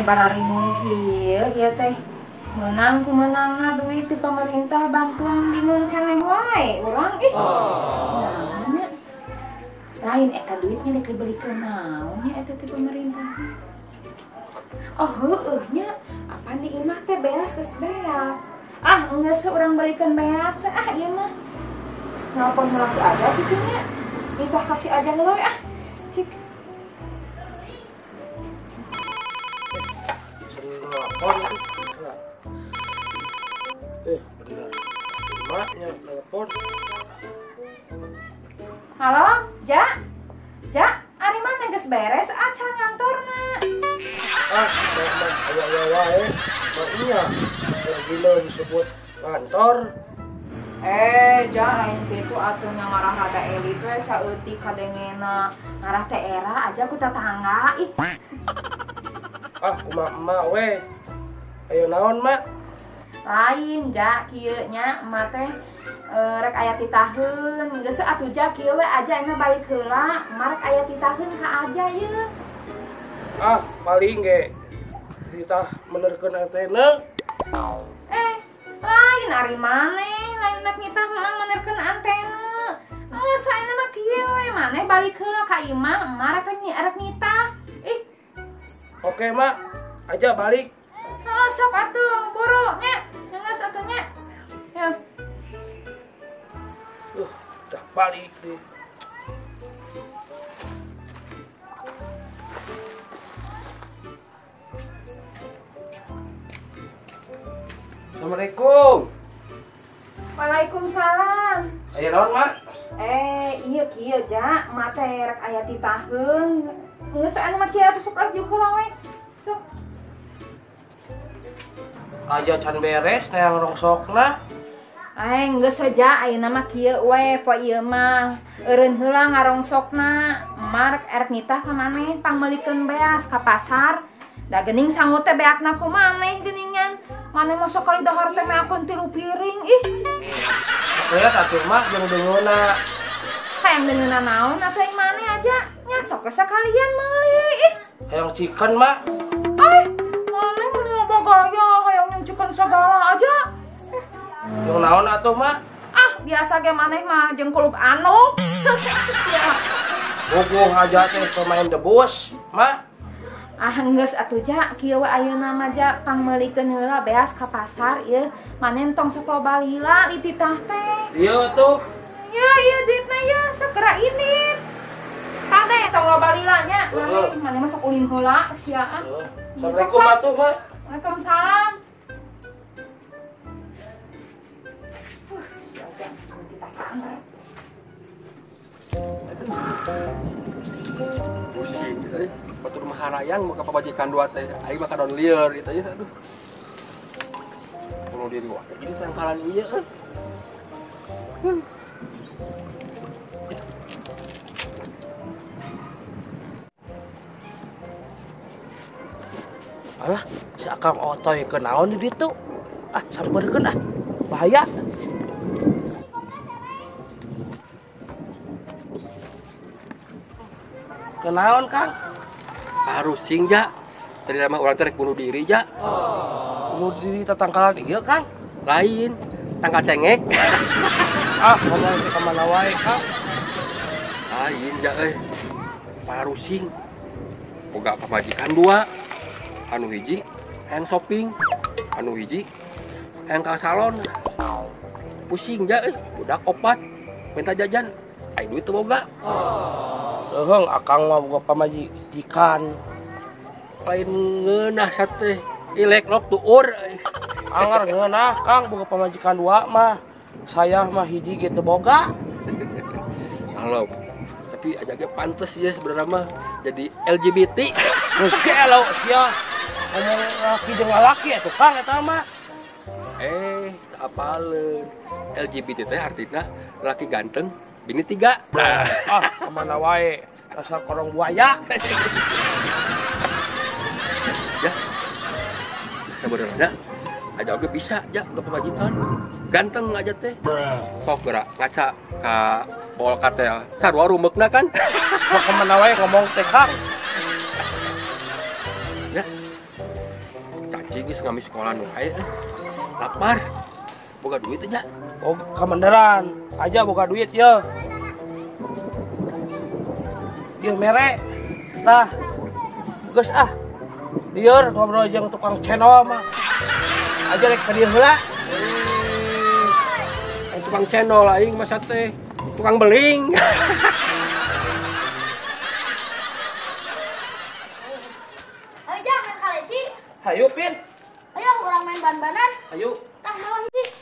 Bararingung kieu ieu teh. Meunang ku meunangna duit ti pemerintah bantuan bingung keneh wae urang ih. Naon nya? Lain eta duitnya rek dibelikeun naon nya eta ti pemerintah. Oh heueuh nya, apaan di imah teh beas geus beak. Ah geus we urang balikeun beas we ah ieu mah. Nelpon heula si Aja kitu nya. Nitah ka si Aja heula we ah. Cik. Nelpon. Bener. Emaknya nelpon. Halo, Ja? Ja, ari mana geus beres acan ngantorna? Ah, mah aya wae. Mah iya, lagi lo disebut kantor. Ja, lain kitu atuh nya ngarah rada elit we saeutik kadengena. Ngarah teh era aja ku tetangga ih. Ah, kumaha emak we. Ayo naon, Mak? Lain, Ja, kieu nya emak teh rek aya titaheun. Geus we atuh Ja kieu we aja ayeuna balik heula. Emak rek aya titaheun ka aja ieu. Ah, paling ge titah menerkeun antena. Lain ari maneh, lain rek nitah emak menerkeun antena. Geus we ayeuna mah kieu we maneh balik heula ka imah, emak rek nitah. Ih. Oke, Mak. Aja balik. Oh, sok atuh, buru nya. Geus atuh nya. Ya. Udah balik deh. Assalamualaikum. Waalaikumsalam. Aya naon, Mak? Iya kieu Ja, emak teh rek aya titaheun. Geus anu mah kieu atuh sok laju heula we. Sok. Aja can beres neang rongsokna. Geus we Ja, ayeuna mah kieu we poe ieu mah. Eureun heula ngarongsokna. Emak rek erek nitah ka maneh pangmeulikeun beas ka pasar. Da geuning sangu teh beakna ku maneh geuningan. Maneh mah sakali dahar teh meakeun 3 piring ih. Aya atuh Mak jeung deungeunna. Hayang deungeunna naon atuh aing maneh aja. Nya sok sakalian meuli ih. Hayang chicken, Mak. Maneh meuni loba gaya hayang nyung chicken sagala aja. Jeung naon atuh, Mak? Ah, biasa ge maneh mah jeung kuluk anu. Bogoh aja teh pemain debus, Mak. Ah, geus atuh Ja, kieu we ayeuna mah Ja pangmeulikeun heula beas ka pasar ieu. Maneh tong sok loba lila dititah teh. Ieu atuh. Ieu ieu duitna ieu segera ini. Kade tong loba lila nya. Maneh mah sok ulin heula sia ah. Assalamualaikum atuh, Mak. Waalaikumsalam. Si Aja dititah kamar. Pusing euy. Batur maharayang maka pamajikan dua teh aing mah kadon lieur itu ya aduh. Bunuh diri wae jadi tangkalan ieu euy. Alah, si Akang Otoy ke naon di ditu? Ah, sampeurkeun ah. Bahaya. Kenaon, Kang? Harusing Ja. Tadi mah urang teh rek bunuh diri Ja. Bunuh diri tatangkalan ieu, Kang? Lain, tangkal cengek. Ah, ngomong teh ka mana wae, Kang? Lain Ja euy. Parusing. Boga pamajikan dua. Anu hiji hayang shopping, anu hiji hayang ka salon. Pusing Ja euy, budak opat minta jajan, ai duit teu boga. Euheung akang mah boga pamajikan. Lain ngeunah sate ilek lok tuur. Anggar ngeunah Kang boga pamajikan dua mah. Saya mah hiji ge teu boga. Halo. Tapi aja ge pantes ya sebenarnya mah jadi LGBT. Geus gelo sia. Ngomong laki jeung lalaki atuh Kang eta mah. Teu apaleun. LGBT teh artina laki ganteng, bini 3. Nah, ah, kemana wae asal korong buaya. Ya. Sebenarnya aja oge bisa ja ke pamajikan. Ganteng aja teh. Sok geura ngaca ka bol katel. Sarua rumeukna kan. Sok kemana wae ngomong teh Kang. Ya. geus ngami sekolah nu hae. Lapar. Boga duit aja. Oh, kebeneran. Aja boga duit ya. Ieu mere. Tah. Geus ah. Lieur ngobrol jeung tukang cendol mah. Aja rek ka dieu heula. Tukang cendol aing masa teh. Tukang beling. Ayo jangan main kaleci. Hayu Pin. Ayo urang main ban-banan. Ayo. Tah malah hiji.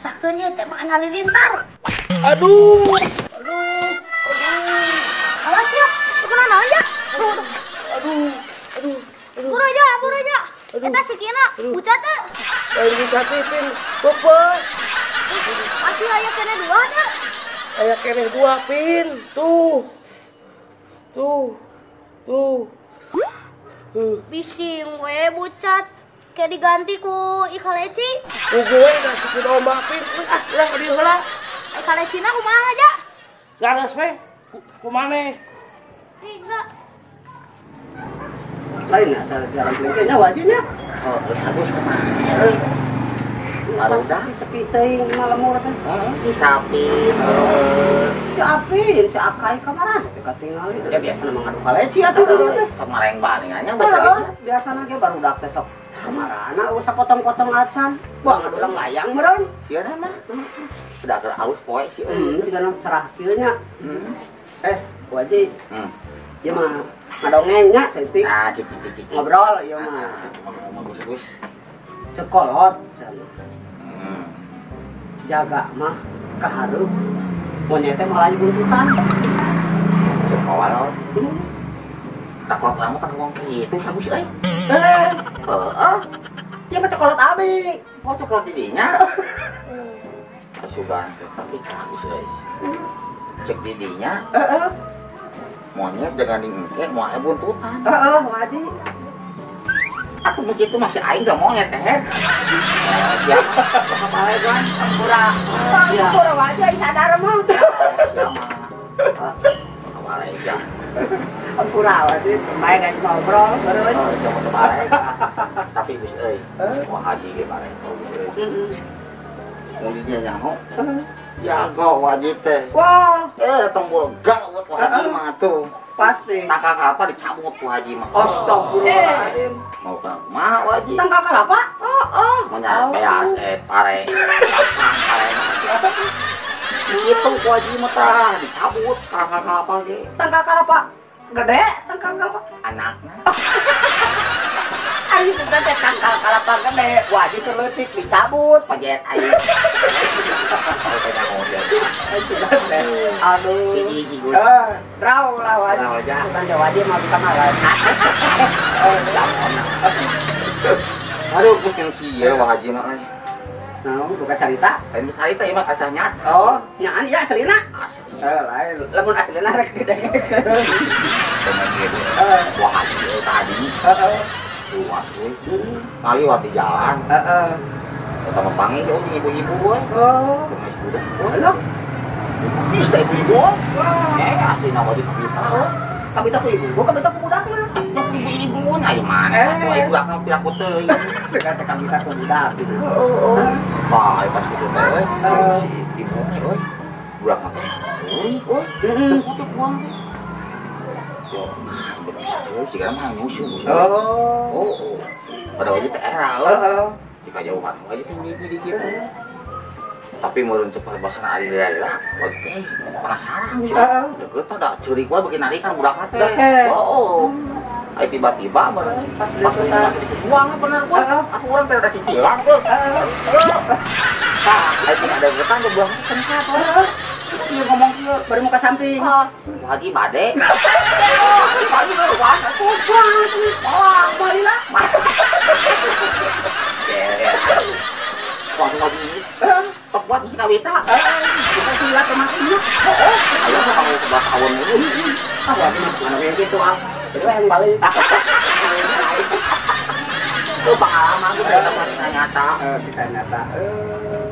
Sakeun teh makan halilintar. Aduh. Aduh. Aduh. Awas ya, kena naon ya? Aduh. Aduh. Aduh. Aduh. Buru aja, buru aja. Eta sikina bucat teu. Lain bucat teh, Pin. Beupeut. Masih aya keneh dua teu? Aya keneh dua, Pin. Tuh. Tuh. Tuh. Tuh. Bising we bucat. Kayak diganti ku ikaleci. Ku gue dah si domba Pin. Ah, ulah ka dieu heula. Ikalecina kumaha aja? Garas we. Ku maneh? Hingga. Lain asal jalan pelengkenya wajibnya. Oh, terus habis kemana? Baru sepi teuing malam murah teh. Si sapi. Si Apin, si Akai kamaran teh katingali. Ya biasana mah ngadu kaleci atuh dieu teh. Sok mareng baningannya biasa gitu. Biasana ge barudak teh sok kamarana usah potong-potong acan. Buang ngadu layang meureun. Sieun mah. Udah keur alus poe sih euy. Sigana cerah kieu nya. Wajib. Ieu mah ngadongeng nya saeutik. Ah, cik cik cik. Ngobrol ieu mah. Bagus-bagus. Cekolot sama. Jaga mah kahareup. Monyet teh malah buntutan. Cekolot. Takolot lama kan wong kitu sagus euy. Heeh. Ieu mah cekolot abi. Oh, cekolot di dinya. Sugan tapi kagus euy. Cek di dinya. Heeh. Monyet jangan diengke moal aya buntutan. Heeh, wajib. Aku begitu masih aing gak monyet teh. Siap. Kepala kan pura. Pura wae sadar mah. Siap. Kepala aja. Pura wae main dan ngobrol terus. Siap kepala. Tapi geus euy. Wah haji ge bareng geus euy. Mun di dieu nyaho. Jago wajib teh. Wah, tombol gawat haji mah tuh. Pasti. Tangkal kelapa dicabut ku haji mah. Astagfirullahaladzim. Mau ka kumaha wajib? Tangkal kelapa? Heeh. Mau beas pare. Pare. Gitu ku haji mah tah dicabut tangkal kelapa ge. Tangkal kelapa gede, tangkal kelapa anakna. Ari sudah teh tangkal kelapa gede, wajib teu leutik dicabut pajet aing. Aduh. Raw lah wajib. Sudah teh wajib mah bisa malah. Aduh, geus yang kieu wah haji mah. Nah, buka carita. Lain carita ieu mah kaca nyat. Oh, nyaan ieu aslina. Asli. Lain. Lamun aslina rek didengekeun. Wah haji tadi. Heeh. Luas euy. Ngaliwat di jalan. Heeh. Eta mah panggih euy ibu-ibu euy. Oh. Geus budak. Halo. Bisa ibu-ibu. Aslina wajib kabita. Kabita ku ibu-ibu, kabita ku budak mah. Ibu-ibu nah ieu mana atuh ibu budak mah piraku teuing. Sekarang teh kabita ku budak gitu. Heeh. Wah, pas kitu teh euy si ibu teh euy. Budak mah teh euy euy. Teu buang. Yo, bisa euy sigana mah nyusu. Oh. Oh. Pada wajib teh era euy. Jika jauhan wajib teh ngigi dikit. Tapi meureun cepat basana ari lila wajib teh penasaran gitu. Deukeut tah da ceurik wae beuki narikan budak mah teh. Oh. Ai tiba-tiba meureun pas pas disusuang bener gua. Aku urang teh ada cicilan gua. Tah, ai tinggal deuketan teh budak teh cengkat. Ieu ngomong kieu bari muka samping. Haji bade. Haji baru puasa. Wah, balila. Wah, haji. Tok buat mesti kawita. Kita sila ke mana? Ayo kamu sebelah tahun ini. Ah, mana kayak gitu ah. Jadi yang balik. Itu pengalaman aku dari tempat kisah nyata. Kisah nyata.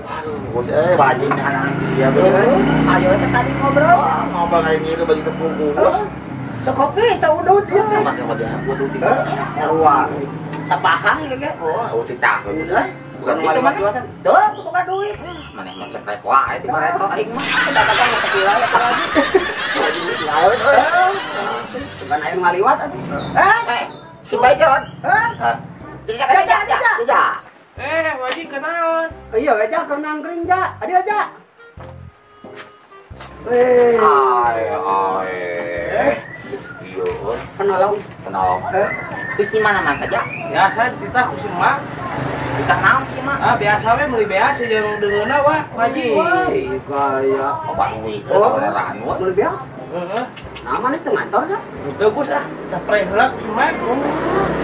Aduh, wajib anak dia bener. Ayo itu tadi ngobrol. Ngobrol kali ini bagi tepung bungkus. Teu kopi, teu udut ieu teh. Pakai kopi udut tiga. Sarua. Sapahang ieu ge. Oh, cerita. Udah. Bukan itu mana? Tuh, aku buka duit. Mana mah seprek wae di bareto aing mah. Dagang sakila ya lagi. Bukan aing ngaliwat atuh. Si Bajon. Hah? Jaja. Wajib kenaon? Iya, aja keur nangkring ja. Adi aja. Weh. Ai. Iya, penolong. Penolong. Terus di mana saja? Biasa kita ku si emak. Kita naon sih mak? Ah, biasa we meuli beas jeung deungeunna wa, wajib. Wih, gaya. Obat duit, beneran wa. Meuli beas? Heeh. Nah, mana teu ngantor ja? Teu Gus ah, teh pre heula ku si emak.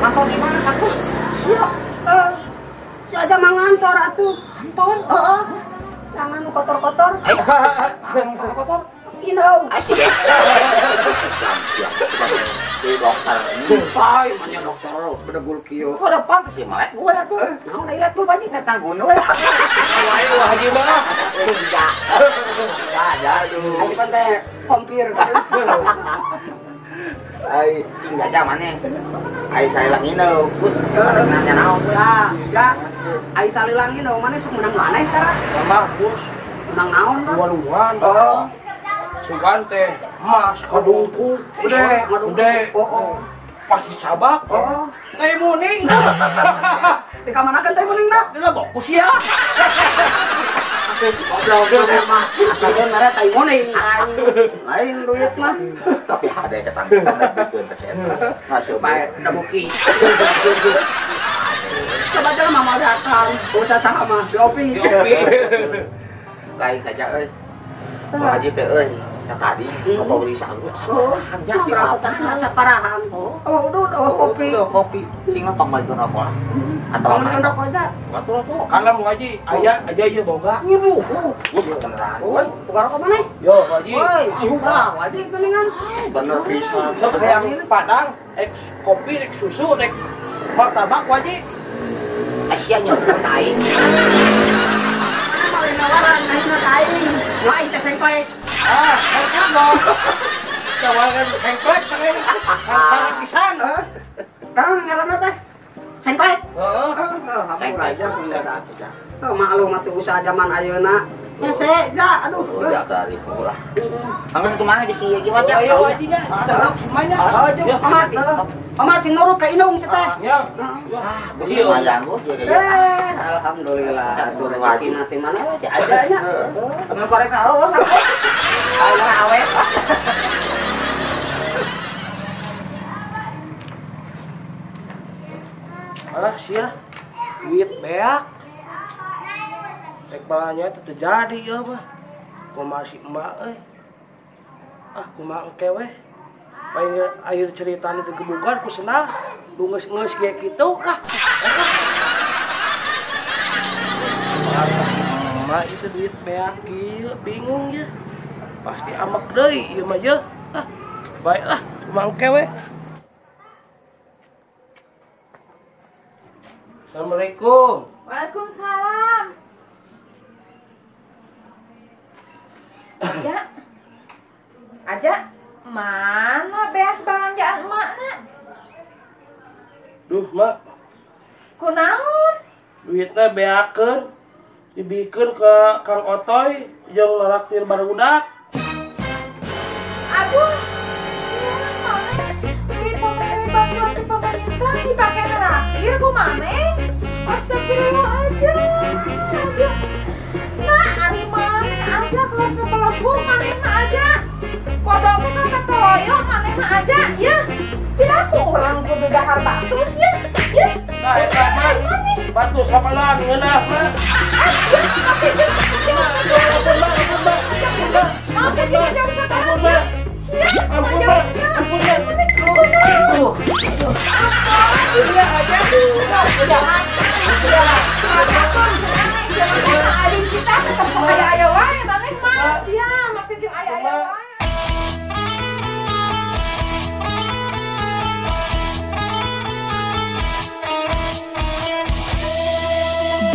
Ngantor di mana Gus? Iya. Si aja mah ngantor atuh. Ngantor? Heeh. Jangan nu kotor-kotor. Jangan kotor-kotor. Inau. Asik. Siap. Jadi dokter. Pai, mana dokter bedegul kieu. Udah pantes sih melek gue atuh. Naon da ilat gua banyak datang gunung. Wae wah haji mah. Enggak. Enggak aja aduh. Asik teh kompir. Ai sing jaja maneh. Ai salilangin deui, Gus. Nanya naon lah, ya. Ai salilangin deui maneh sok menang maneh tara. Mah, Gus. Menang naon tah? Walungan. Heeh. Sugan teh emas kadungku. Gede. Oh. Pasti cabak. Oh. Teh muning. Di kamanakeun teh muning dah? Di lebok ku sia. Goblok mah. Lain mere teh muning. Lain duit mah. Tapi hade ketangkepan dibikeun ka si eta. Masuk bae debuki. Coba aja mama datang. Usah saha mah diopi. Lain saja euy. Wah haji teh euy. Tadi bapak beli sagu saparahan ja di saparahan. Oh, udah kopi. Kopi. Sing mah pangbalikeun rokok lah. Atau pangbalikeun rokok aja. Atuh rokok. Kalem haji, aya aja ieu boga. Waduh. Geus beneran. Boga rokok maneh? Yo haji. Ayo lah, haji geuningan. Bener pisan. Sok hayang padang, rek kopi, rek susu, rek martabak haji. Asia nyebut aing. Mana nawaran aing ka aing. Lain teh sengklek. Ah, sengklek dong. Tawaran sengklek pengen sang pisan. Tah ngaranna teh sengklek. Heeh. Sengklek aja kudu. Maklum atuh usaha zaman ayeuna. Hese ja aduh. Udah dari lah. Anggeus kumaha bisi ieu mah ja. Ayo haji nya, celok semuanya. Oh, pamat. Pamat sing nurut ka indung si teh. Ya. Lumayan Gus ya kayak. Alhamdulillah atuh rezeki teh mana si aja nya. Temen korek oh Ayo awet. Alah sia. Duit beak. Rek balanya teh terjadi ieu mah. Kumaha si emak euy. Ah kumaha engke we. Paling akhir ceritanya digebukan ku senang. Du geus-geus ge kitu lah. Emak itu duit beak kieu bingung ya. Pasti amak deui ieu mah ye. Ah, baiklah, kumaha engke we. Assalamualaikum. Waalaikumsalam. Aja. Aja, mana beas belanjaan emak nak? Duh, Mak. Kunaon? Duitnya beakeun dibikeun ke Kang Otoy jeung naraktir barudak. Aduh, siapa maneh? Duit bantuan ti pemerintah dipake naraktir ku maneh? Astagfirullah aja. Nah, ari maneh aja kelas nu pelebu maneh mah aja. Modal teh kana toloyo maneh mah aja, ya. Piraku urang kudu dahar batus ya. Ya. Nah, eta mah batu sabalan ngeunah mah. Ah, sia, oke, jeung. Ampun, Mak, ampun, Mak. Oke, jeung.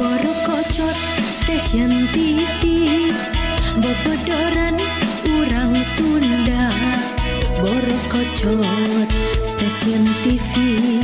Borokocot Station TV, bobodoran urang Sunda. Borokocot Station TV.